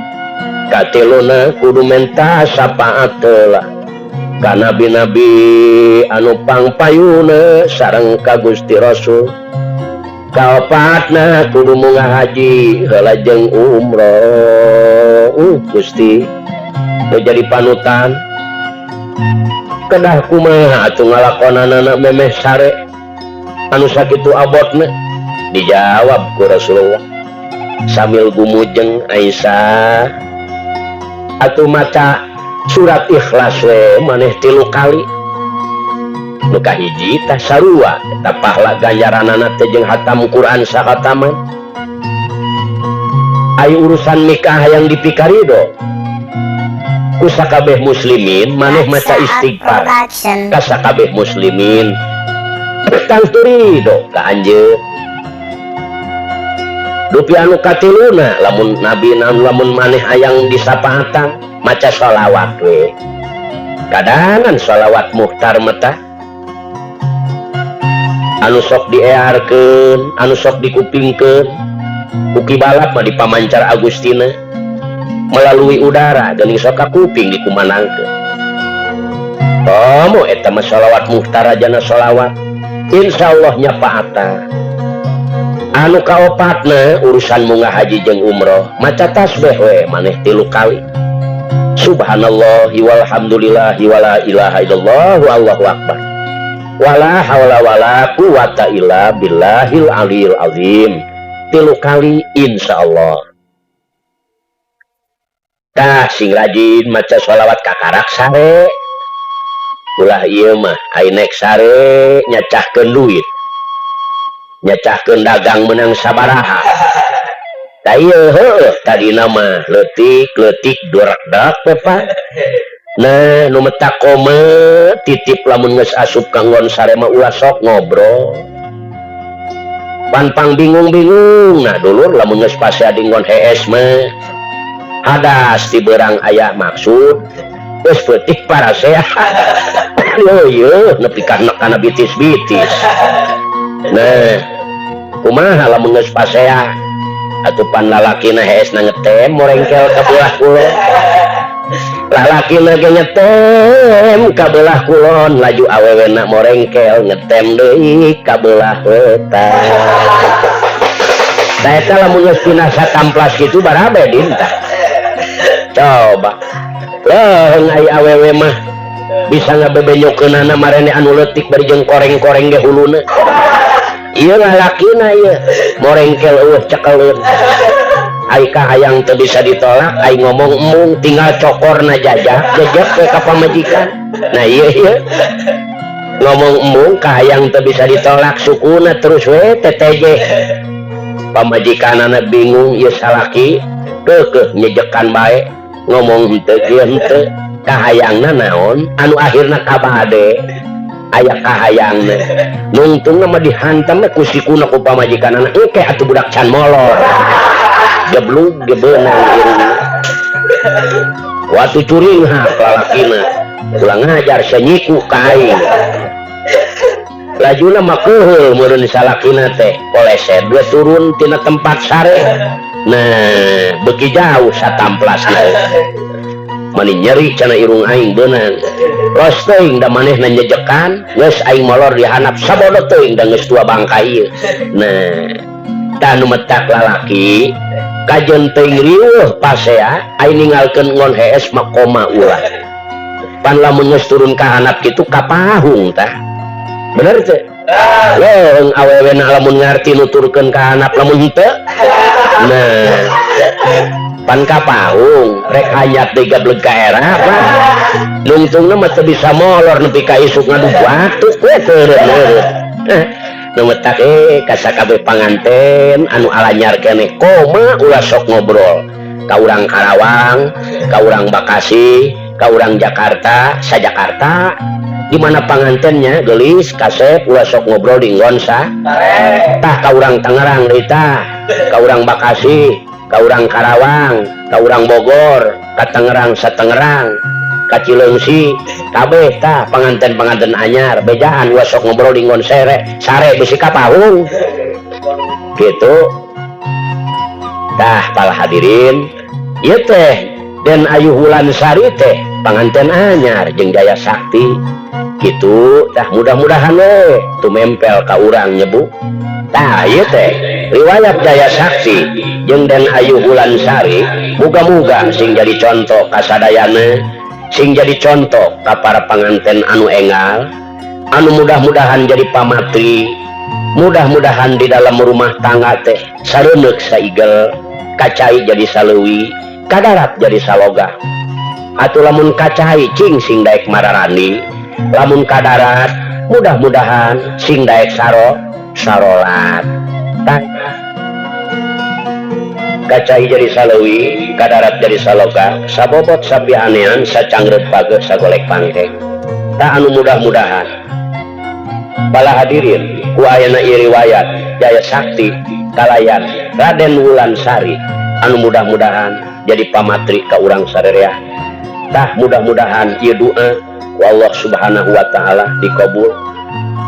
katiluna kudu menta syafaat heula ka nabi-nabi anu pangpayuna sareng ka Gusti Rasul kaopatna kudu munggah haji heula jeung umroh Gusti jadi panutan kedah kumaha atuh ngalakonanana memeh sare anu sakitu abotna dijawab ku Rasulullah sambil gumujeng Aisyah atuh maca surat Ikhlas we maneh 3 kali nu kahiji tah sarua eta pahala ganjaranana teh jeung hatam Quran sahataman ayo urusan nikah yang dipikarido ku sakabeh muslimin maneh maca istighfar ka sakabeh muslimin tangtu ridho ka anjeun dupi anu katiluna lamun nabi lamun maneh hayang disapaatan maca sholawat we kadangan sholawat muhtar meta anu sok diearkeun anu sok dikupingkeun ku balap mah dipamancar Agustina melalui udara geuning sok ka kuping dikumanangkeun komo eta mah sholawat muhtar ajana sholawat insyaallah nyapaatan anu kaopatna urusan munggah haji jeung umroh maca tasbih we maneh 3 kali subhanallahi walhamdulillahi wala ilaha illallah wallahu akbar wala haula wala quwata illa billahil aliyil azim 3 kali insyaallah. Tah sing rajin maca sholawat kakarak sare ulah ieu mah ai nek sare nyacahkeun duit nyacahkeun dagang menang sabaraha tah ieu heueuh tadina mah leutik-leutik durak-dak we Pak. Nah nu metak kome titip lamun geus asup kanggon sare mah ulah sok ngobrol panpang bingung-bingung nah dulur lamun geus pasea dinggon hees mah hadas ti beurang aya maksud geus peutik parasea leuyeut nepi kana bitis-bitis nah kumaha lamun geus pasea atuh pan lalakina hees na ngetem morengkel ka buah kulon Lalaki ge nyetem ka belah kulon laju awewena morengkel nyetem deui ka belah wetan. Tah eta lamun geus pindah satamplas kitu barabe din tah. Coba. Leuh ai awewe mah bisa ngabebenyokeunana marene anu leutik bari jeung koreng-koreng ge huluna. Ieu lalakina ieu morengkel eueuh cekeleun. Ai kahayang teu bisa ditolak, ai ngomong embung tinggal cokorna jajak jejek we ka pamajikan. Nah ieu ieu ngomong embung kahayang teu bisa ditolak sukuna terus we teteje. Pamajikanana bingung ieu salaki keukeuh nyejekan bae ngomong henteu kieu henteu kahayangna naon anu akhirna kabade aya kahayangna nungtungna mah dihantam ku sikuna ku pamajikanana engke atuh budak can molor. Geblug gebeunang irungna. Watu curinghak lalakina ulah ngajar senyiku ka aing. Lajuna mah keuheul meureun salakina teh koleset we turun tina tempat sare. Nah beuki jauh satamplasna. Mani nyeri cenah irung aing beunang. Los teuing da manehna nyejekan geus aing molor dihandap sabodo teuing da geus tua bangka ieu. Nah tah nu metak lalaki kajeun teuing riweuh pasea aing ninggalkeun ngon hees mah koma ulah. Pan lamun geus turun ka handap kitu kapahung tah. Bener teu? Leuh awewena lamun ngarti nuturkeun ka handap lamun henteu. Nah pan kapahung rek hayat deui gableg ka era apa. Nungtungna mah teu bisa molor nepi ka isuk ngadu batuk we teureun-eureun. Nu metak ka sakabeh panganten anu alanyar keneh koma ulah sok ngobrol ka urang Karawang, ka urang Bekasi, ka urang Jakarta, sa Jakarta di mana pangantennya geulis kasep ulah sok ngobrol di nggon sa. Tah ka urang Tangerang deui tah, ka urang Bekasi, ka urang Karawang, ka urang Bogor, ka Tangerang sa Tangerang, ka Cileungsi, kabeh tah panganten-panganten anyar bejaan ulah sok ngobrol di nggon sere, sare bisi kapahung. Gitu. Tah para hadirin, ieu teh Den Ayu Wulansari teh panganten anyar jeung Jaya Sakti. Gitu tah mudah-mudahan we tumempel ka urang nyebu. Tah ieu teh riwayat Jaya Sakti jeung Den Ayu Wulansari muga-muga sing jadi contoh ka sadayana, sing jadi contoh ka para panganten anu enggal, anu mudah-mudahan jadi pamatri, mudah-mudahan di dalam rumah tangga teh sareuneuk saigel, kacai jadi saleuwi, kadarat jadi saloga. Atuh lamun kacai cing sing daek mararani, lamun kadarat mudah-mudahan sing daek sarolat. Tah kacai jadi saleuwi, kadarat jadi saloga, sabobot sapi anean, sacangreut pageuh sagolek pangkeng. Tah anu mudah-mudahan bala hadirin ku ayana ieu riwayat Jaya Sakti kalayan Raden Wulansari anu mudah-mudahan jadi pamatri ka urang sarerea. Tah mudah-mudahan ieu doa ku Allah Subhanahu wa taala dikabul.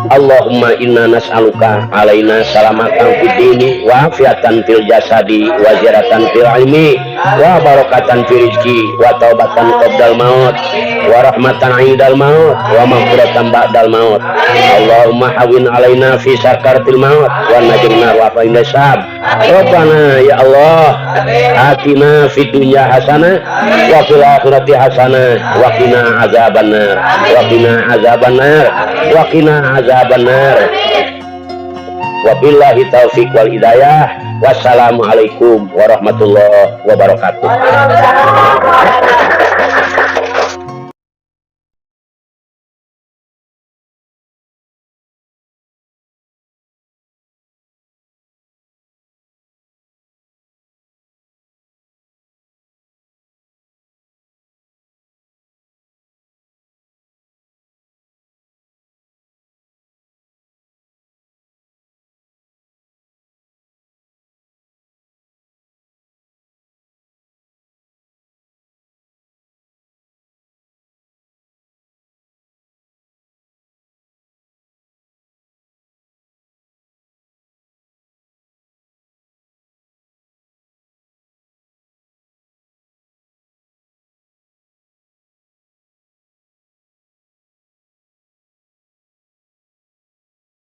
Allahumma inna nas'aluka alaina salamatan fid dini wa afiatan fil jasadi wa ziyadatan fil ilmi wa barakatan fil rizki wa taubatan qabdal maut wa rahmatan indal maut wa maghfiratan ba'dal maut. Allahumma hawin alaina fi sakaratil maut wa najina wa qina hisab. Rabbana ya Allah atina fid dunya hasanah wa fil akhirati hasanah wa qina azabannar wa qina azabannar wa qina azabannar. Wabillahi taufik wal hidayah. Wassalamualaikum warahmatullahi wabarakatuh.